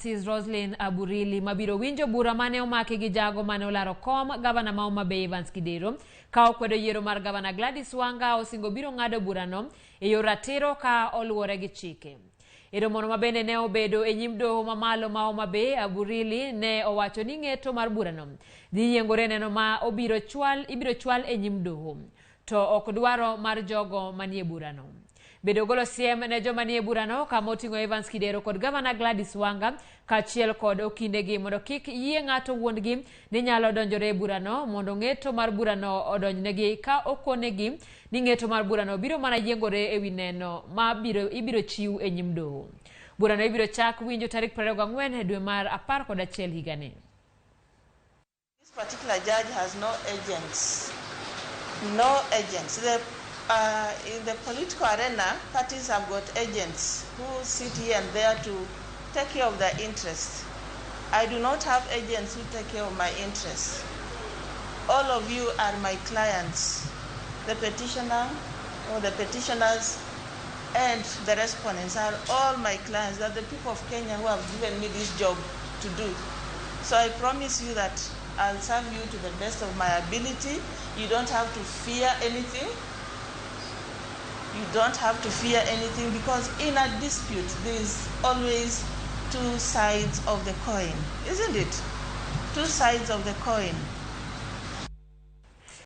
Justice Roslyn Aburili mabiro winjo bura mane omaki gi jago mane olaro kom gavana ma Homa Bay Evans Kidero ka okwedo yiero mar gavana Gladys Wanga osingo biro ng'ado burano e yor ratiro ka oluwore gi chike. E romono ma bende ne obedo e nyim doho mamalo ma Homa Bay, Aburili ne owacho ni ng'eto mar burano dhi yiengore neno ma obiro chwal, ibiro chwal e nyim doho to ok dwaro mar jogo manie burano. Bende ogolo siem ne joma nie burano kama oting'o Evans Kidero kod gavana Gladys Wanga kaachiel kod okindegi mondo kik yie ng'ato wuondgi ni nyalo donjore e burano mondo ng'eto mar burano odonjnegi ka okonegi ni ng'eto mar burano biro mana yiengore ewi neno ma biro, ibiro chiw e nyim doho. Burano ibiro chak winjo tarik 24 dwe mar 11 higani. This particular judge has no agents. No agents. In the political arena, parties have got agents who sit here and there to take care of their interests. I do not have agents who take care of my interests. All of you are my clients. The petitioner or the petitioners and the respondents are all my clients. They are the people of Kenya who have given me this job to do. So I promise you that I'll serve you to the best of my ability. You don't have to fear anything. You don't have to fear anything because in a dispute, there's always two sides of the coin, isn't it? Two sides of the coin.